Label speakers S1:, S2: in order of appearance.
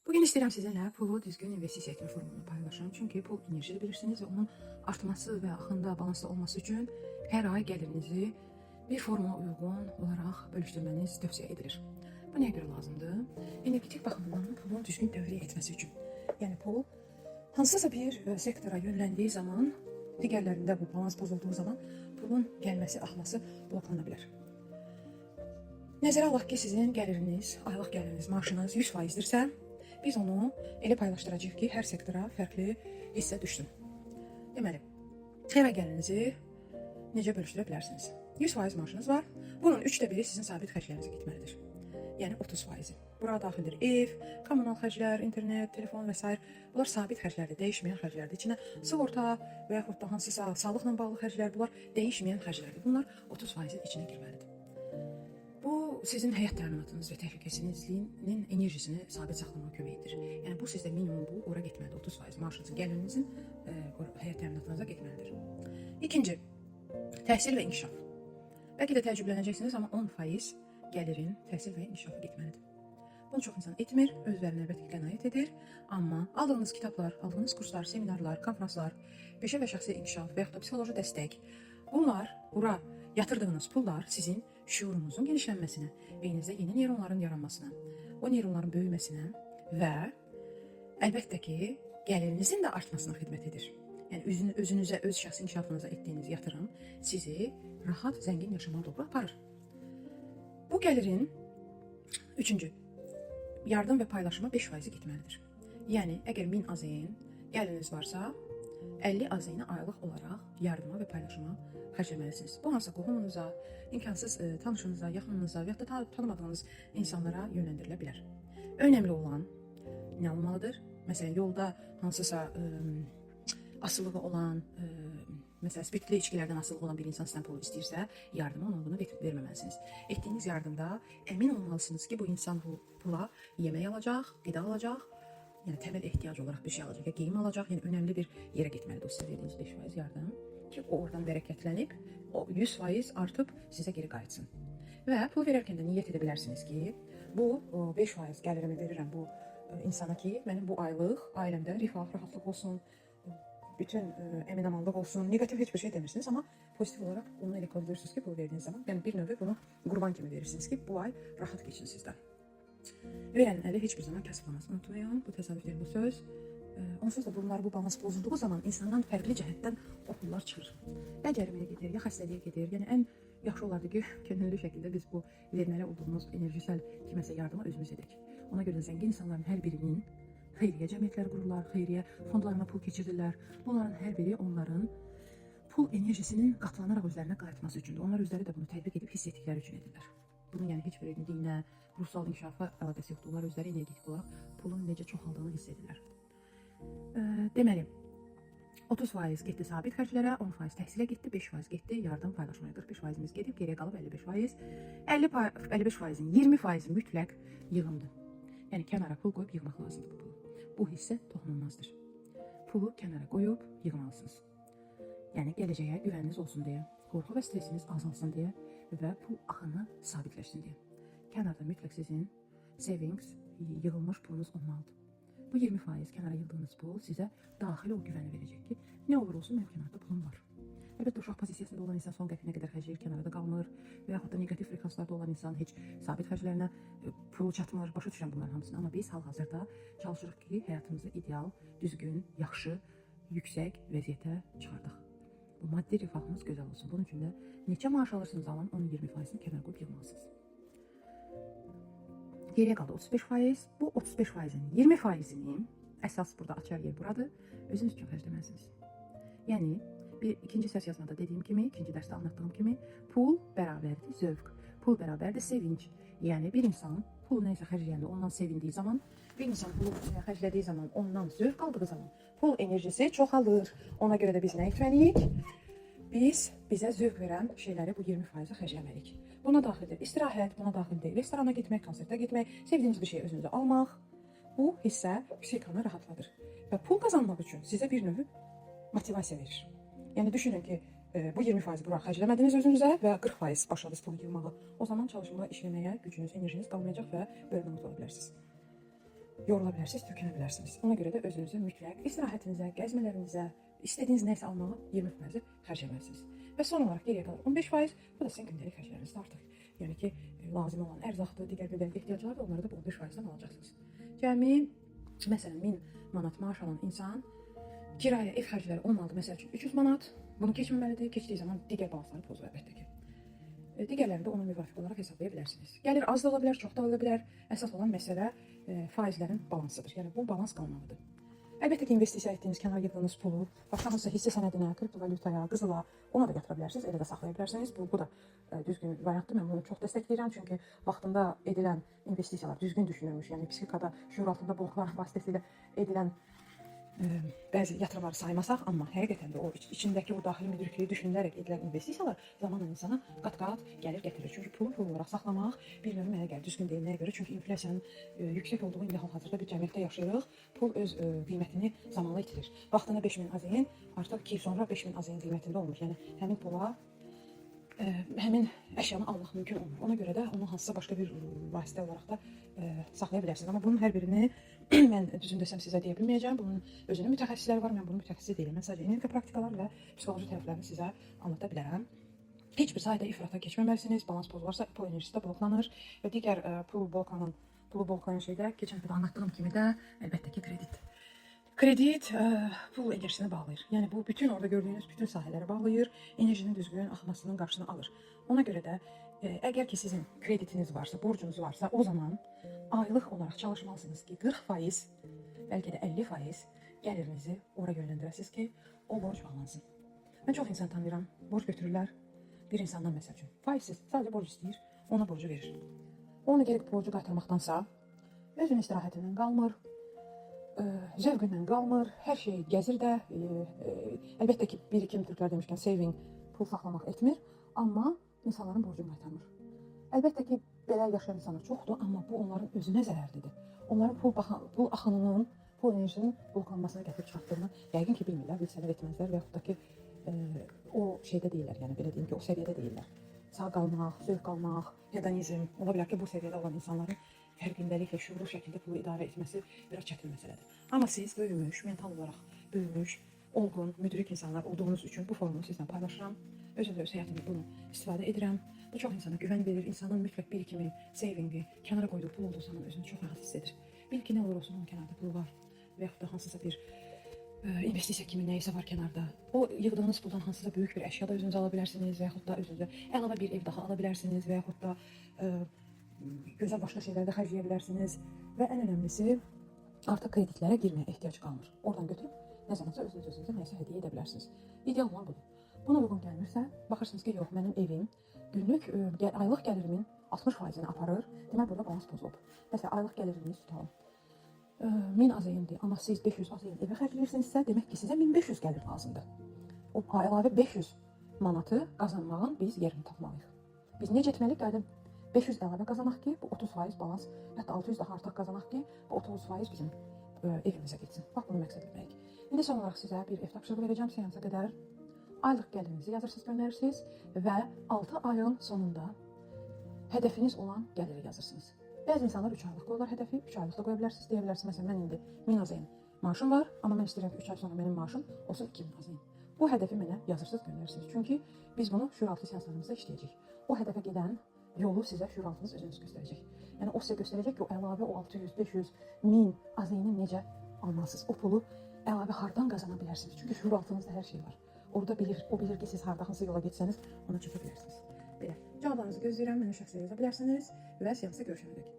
S1: Bugün istəyirəm sizinlə pulu düzgün investisiya etmə formulunu paylaşım. Çünki pul enerjidir, bilirsiniz, və onun artması və axında balanslı olması üçün hər ay gəlirinizi bir formula uyğun olaraq bölüşdürməniz tövsiyə edilir. Bu nəyə görə lazımdır? Energetik baxımdan pulun düzgün dövrə etməsi üçün. Yəni pul hansısa bir sektora yönləndiyi zaman, digərlərində bu balans pozulduğu zaman pulun gəlməsi, axması bloklana bilər. Nəzərə alaq ki, sizin gəliriniz, aylıq gəliriniz, maaşınız 100%dirsə, biz onu elə paylaşdıracağıq ki, hər sektora fərqli hissə düşsün. Deməli, hər ay gəlirinizi necə bölüşdürə bilərsiniz? 100% maaşınız var. Bunun 3də biri sizin sabit xərclərinizə getməlidir. Yəni 30%-i. Bura daxildir ev, kommunal xərclər, internet, telefon və sair. Bunlar sabit xərclərdir, dəyişməyən xərclərdir. İçinə sığorta və yaxud da hansısa sağlıqla bağlı xərclər, bunlar dəyişməyən xərclərdir. Bunlar 30%-in içinə girməlidir. Bu sizin həyat təminatınız və təhlükəsizliyinin enerjisini sabit saxlamağa kömək edir. Yəni bu sizdə minimum bu ora getməlidir. 30% maaşınızın, gəlirinizin həyat təminatınıza getməlidir. İkinci, təhsil və inkişaf. Bəlkə də təəccüblənəcəksiniz, amma 10% gəlirin təhsil və inkişafa getməlidir. Bunu çox insan etmir, özlərinə əlbəttə ki, qənaət edir. Amma aldığınız kitablar, aldığınız kurslar, seminarlar, konfranslar, peşə və şəxsi inkişaf və yaxud da psixoloji dəstək, bunlar, bura yatırdığınız pullar sizin şüurunuzun genişlənməsinə, beyninizdə yeni neyronların yaranmasına, o neyronların böyüməsinə və əlbəttə ki, gəlirinizin də artmasına xidmət edir. Yəni özünüzə, öz şəxsi inkişafınıza etdiyiniz yatırım sizi rahat, zəngin yaşamağa doğru aparır. Bu gəlirin üçüncü, yardım və paylaşıma 5% getməlidir. Yəni əgər 1000 AZN gəliriniz varsa, 50 AZN aylıq olaraq yardıma və paylaşıma xərcləməlisiniz. Bu hansısa qohumunuza, imkansız tanışınıza, yaxınınıza və ya da tanımadığınız insanlara yönləndirilə bilər. Önəmli olan nə olmalıdır? Məsələn, yolda hansısa asılılığı olan, məsələn, spirtli içkilərdən asılı olan bir insan sizdən pul istəyirsə, yardıma ona bunu verməməlisiniz. Etdiyiniz yardımda əmin olmalısınız ki, bu insan bu pula yemək alacaq, qida alacaq, yəni təməl ehtiyac olaraq bir şey alacaq, ya geyim alacaq, yəni önəmli bir yerə getməlidir o sizə verdiyiniz 5% yardım ki, o oradan bərəkətlənib, o 100% artıb sizə geri qayıtsın. Və pul verərkən də niyyət edə bilərsiniz ki, bu o 5% gəlirimi verirəm bu insana ki, mənim bu aylıq ailəmdə rifah, rahatlıq olsun, bütün əmin-amanlıq olsun. Neqativ heç bir şey demirsiniz, amma pozitiv olaraq onu elə kodlayırsınız ki, pul verdiyiniz zaman, yəni bir növ bunu qurban kimi verirsiniz ki, bu ay rahat keçsin sizdən. Verənin əli heç bir zaman kasıblamaz. Unutmayın, bu təsadüf deyil bu söz. Onsuz da bunlar, bu balans bozulduğu zaman insandan fərqli cəhətdən o pullar çıxır. Ya cəriməyə gedir, ya xəstəliyə gedir. Yəni ən yaxşı olardı ki, könüllü şəkildə biz bu verməli olduğumuz enerjisel kiməsə yardıma özümüz edək. Ona görə zəngin insanların hər birinin xeyriyyə cəmiyyətləri qururlar, xeyriyyə fondlarına pul keçirirlər. Bunların hər biri onların pul enerjisinin qatlanaraq özlərinə qayıtması üçündür. Onlar özləri də bunu tətbiq edib hiss etdikləri üçün edirlər. Bunun yəni heç bir dinə, ruhsal inkişafa əlaqəsi yoxdur. Onlar özləri energetik olaraq pulun necə çoxaldığını hiss edirlər. Deməli, 30% getdi sabit xərclərə, 10% təhsilə getdi, 5% getdi yardım paylaşmaya. 45%-imiz gedib, geriyə qalıb 55%. 50 55%-in 20% mütləq yığımdır. Yəni kənara pul qoyub yığmaq lazımdır bu pulu. Bu hissə toxunulmazdır. Pulu kənara qoyub yığmalısınız. Yəni gələcəyə güvəniniz olsun deyə, qorxu və stressiniz azalsın deyə və pul axını sabitləşsin deyə. Kənarda mütləq sizin savings, yığılmış pulunuz olmalıdır. Bu 20% kənara yığdığınız pul sizə daxili o güvəni verəcək ki, nə olur olsun mənim kənarda pulum var. Əlbəttə, uşaq pozisiyasında olan insan son qəpiyinə qədər xərcləyir, kənarda qalmır və yaxud da neqativ frekanslarda olan insan heç sabit xərclərinə pulu çatmır. Başa düşürəm bunların hamısını, amma biz hal-hazırda çalışırıq ki, həyatımızı ideal, düzgün, yaxşı, yüksək vəziyyətə çıxardaq. Bu maddi rifahımız gözəl olsun. Bunun üçün də neçə maaş alırsınız alın, onun 20%-ni kənara qoyub yığmalısınız. Geriyə qaldı 35%. Bu 35%-in 20%-ini, əsas burada açar yer buradır, özünüz üçün xərcləməlisiniz. Yəni bir ikinci səs yazmada dediyim kimi, ikinci dərsdə anlattığım kimi, pul bərabərdir zövq, pul bərabərdir sevinç. Yəni bir insan pul nəyisə xərcləyəndə ondan sevindiyi zaman, bir insan pulu xərclədiyi zaman ondan zövq aldığı zaman pul enerjisi çoxalır. Ona görə də biz nə etməliyik? Biz bizə zövq verən şeyləri bu 20% xərcləməliyik. Buna daxildir istirahət, buna daxildir restorana getmək, konsertə getmək, sevdiyiniz bir şeyi özünüzə almaq. Bu hissə psixikanı rahatladır və pul qazanmaq üçün sizə bir növ motivasiya verir. Yəni düşünün ki, bu 20% bura xərcləmədiniz özünüzə və 40% başladınız pulu yığmağa. O zaman çalışmağa, işləməyə gücünüz, enerjiniz qalmayacaq və burnout ola bilərsiniz. Yorula bilərsiniz, tükənə bilərsiniz. Ona görə də özünüzü mütləq istirahətinizə, gəzmələrinizə, istədiyiniz nəsə almağa 20% xərcləməlisiniz. Və son olaraq geriyə qalır 15%, bu da sizin gündəlik xərclərinizdir artıq. Yəni ki, lazım olan ərzaqdır, digər gündəlik ehtiyaclar da onları da bu 15%-dən alacaqsınız. Cəmi, məsələn, 1000 manat maaş alan insan kirayə, ev xərcləri olmalıdır. Məsəl üçün 300 manat. Bunu keçməməlidir. Keçdiyi zaman digər balansları pozur əlbəttə ki. Digərlərini də ona müvafiq olaraq hesablaya bilərsiniz. Gəlir az da ola bilər, çox da ola bilər. Əsas olan məsələ faizlərin balansıdır. Yəni bu balans qalmalıdır. Əlbəttə ki, investisiya etdiyiniz, kənara yığdığınız pulu başqa hansısa hissə sənədinə, kriptovalyutaya, qızıla ona da yatıra bilərsiniz, elə də saxlaya bilərsiniz. Bu da düzgün variantdır. Mən bunu çox dəstəkləyirəm, çünki vaxtında edilən investisiyalar düzgün düşünülmüş, yəni psixikada, şüur altında bloklar vasitəsilə edilən bəzi yatırımları saymasaq, amma həqiqətən də o içindəki o daxili müdrikliyi düşünülərək edilən investisiyalar zamanla insana qat-qat gəlir gətirir. Çünki pulu pul olaraq saxlamaq bir növ mənə gəlir düzgün deyil. Nəyə görə? Çünki inflyasiyanın yüksək olduğu indi hal-hazırda bir cəmiyyətdə yaşayırıq. Pul öz qiymətini zamanla itirir. Vaxtında 5000 AZN artıq 2 il sonra 5000 AZN qiymətində olmur. Yəni həmin pula həmin əşyanı almaq mümkün olmur. Ona görə də onu hansısa başqa bir vasitə olaraq da saxlaya bilərsiniz. Amma bunun hər birini mən düzünü desəm sizə deyə bilməyəcəm. Bunun özünün mütəxəssisləri var. Mən bunun mütəxəssisi deyiləm. Mən sadəcə enerji praktikalar və psixoloji tərəflərini sizə anlata bilərəm. Heç bir sahədə ifrata keçməməlisiniz. Balans pozularsa pul enerjisi də bloklanır və digər pulu bloklayan şey də keçən dəfə də anlatdığım kimi də əlbəttə ki, kredit. Kredit pul enerjisini bağlayır. Yəni bu bütün orada gördüyünüz bütün sahələri bağlayır, enerjinin düzgün axmasının qarşısını alır. Ona görə də əgər ki sizin kreditiniz varsa, borcunuz varsa, o zaman aylıq olaraq çalışmalısınız ki 40%, bəlkə də 50% gəlirinizi ora yönləndirəsiniz ki, o borc bağlansın. Mən çox insan tanıyıram, borc götürürlər bir insandan məsəl üçün. Faizsiz, sadəcə borc istəyir, ona borcu verir. Onu geri borcu qaytarmaqdansa özünün istirahətindən qalmır, zövqündən qalmır, hər şeyi gəzir də. Əlbəttə ki, bir iki türklər demişkən saving, pul saxlamaq etmir, amma insanların borcunu qaytarmır. Əlbəttə ki, belə yaşayan insanlar çoxdur, amma bu onların özünə zərərlidir. Onların pul axınının, pul enerjisinin bloklanmasına gətirib çıxartdığını yəqin ki, bilmirlər, bilsələr etməzlər və yaxud da ki, o şeydə deyillər, yəni belə deyim ki, o səviyyədə deyillər. Sağ qalmaq, zövq almaq, hedonizm, ola bilər ki, bu səviyyədə olan insanların fərqindəliklə, şüurlu şəkildə pulu idarə etməsi biraz çətin məsələdir. Amma siz böyümüş, mental olaraq böyümüş, olğun, müdrik insanlar olduğunuz üçün bu formulu sizlə paylaşıram. Özüm də öz həyatımda bunu istifadə edirəm. Bu çox insana güvən verir. İnsanın mütləq birikimi, savingi, kənara qoyduğu pul olduğu zaman özünü çox rahat hiss edir. Bil ki, nə olur olsun onun kənarda pulu var və yaxud da hansısa bir investisiya kimi nəyisə var kənarda. O yığdığınız puldan hansısa böyük bir əşya da özünüzə ala bilərsiniz və yaxud da özünüzə əlavə bir ev daha ala bilərsiniz və yaxud da gözəl başqa şeylər də xərcləyə bilərsiniz. Və ən önəmlisi artıq kreditlərə girməyə ehtiyac qalmır. Oradan götürüb nə zamansa özünüz özünüzə nəyisə hədiyyə edə bilərsiniz. İdeal olan budur. Buna uyğun gəlmirsə, baxırsınız ki, yox, mənim evim günlük, aylıq gəlirimin 60%-ni aparır. Demək, burada balans pozulub. Məsələn, aylıq gəliriniz tutalım. 1000 AZN-dir, amma siz 500 AZN evə xərcləyirsinizsə, demək ki, sizə 1500 gəlir lazımdır. O əlavə 500 manatı qazanmağın biz yerini tapmalıyıq. Biz necə etməliyik ki, ayda 500 əlavə qazanaq ki, bu 30% balans, hətta 600 daha artıq qazanaq ki, bu 30% bizim evimizə getsin. Bax, bunu məqsəd etməliyik. İndi son olaraq sizə bir ev tapşırığı verəcəm seansa qədər. Aylıq gəlirinizi yazırsınız, göndərirsiniz və 6 ayın sonunda hədəfiniz olan gəliri yazırsınız. Bəzi insanlar 3 aylıq qoyurlar hədəfi, 3 aylıq da qoya bilərsiniz. Deyə bilərsiniz, məsələn, mən indi 1000 AZN maaşım var, amma mən istəyirəm ki, 3 ay sonra mənim maaşım olsun 2000 AZN. Bu hədəfi mənə yazırsınız, göndərirsiniz. Çünki biz bunu şüuraltı seanslarımızda işləyəcəyik. O hədəfə gedən yolu sizə şüuraltınız özünüz göstərəcək. Yəni o sizə göstərəcək ki, o əlavə o 600, 500, 1000 AZN-i necə almalısınız. O pulu əlavə hardan qazana bilərsiniz? Çünki şüuraltınızda hər şey var. Orada bilir, o bilir ki, siz harda hansı yola getsəniz ona çata bilərsiniz. Belə. Cavablarınızı gözləyirəm, mənə şəxsi yaza bilərsiniz və seansa görüşənədək.